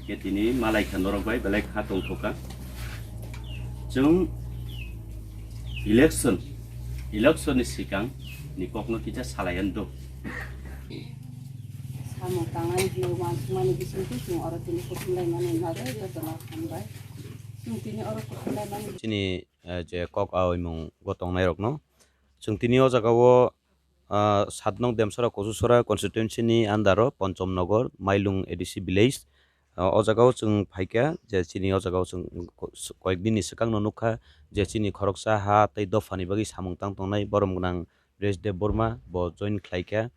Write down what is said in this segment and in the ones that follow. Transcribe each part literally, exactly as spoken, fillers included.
Khe tini malaikha norok bai belai kha tongthokha. Chwng election, election ni sikang ni kokno kisa salaiyan do. Samung tangnai hinwi uansukmani bisingtwi chwng oro tini kuthumlaimani bagwi jotono hambai. Chwng tini oro kuthumlaimani Chini, eh, je kok aoimung go tongnairokno. Chwng tini o jagao, ah, sat nong Demsora Kosusora constituency ni under o Ponchom Nogor, Mailung A D C village. Ah, o jagao chwng phaikha, je chini o jagao chwng ko-, koyek din ni swkang no nukha, je chini khoroksa ha tei dopha ni bagwi samung tang tongnai borom gwnang Bresh Debbarma bo join khlaikha.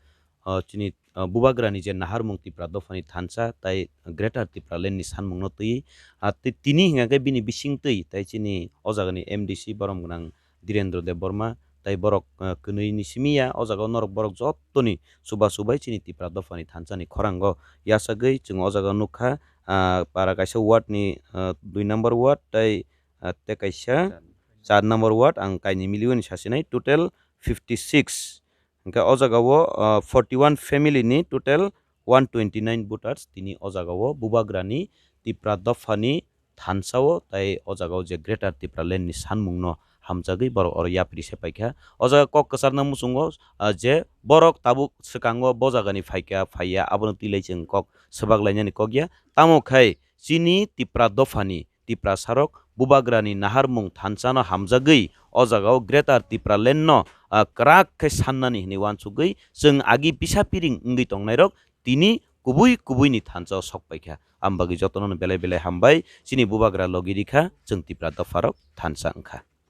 Ah, chini, ah, bubagrani je naharmung Tipra dophani thansa tai Greater Tipraland ni sanmungno twi, ah, tei tini hwnka khe bini bisingtwi tai chini o jagani M D C borom gwnang Dhirendra Debbarma tai borok, ah, kwnwi ni simi ya, o jaga o norok borok jottoni chubachu bai chini Tipra dophani thansa ni khorango yachagwi chwng o jaga o nukha, ah, para kaisa ward ni, ah, dui number ward tai, ah, tei kaisa char number ward ang kainwi milio ni sasinai total fifty six. Hwnkhe o jagao, ah, forty one family ni total one twenty nine voters tini o jagao bubagrani Tipra dophani thansao tai o jagao je Greater Tipraland ni sanmungno hamjagwi borok oro yapri se paikha. O jaga kok kwcharna muchungo, ah, je borok tabuk swkango bo jagani phaikha phaiya abono twilai chwng kok swbak lainani kok ya. Tamo khai chini Tipra dophani Tiprasarok bubagrani naharmung thansano hamjagwi o jagao Greater Tipralandno, ah, kwrak khe sannani hwnwi uansugwi chwng agi pisa piring wngwi tongnairok tini kubui kubuini thansao sok paikha. Ambagwi jotono belai belai hambai, chini bubagra logi rikha, chwng Tipra dopharok thansa wngkha.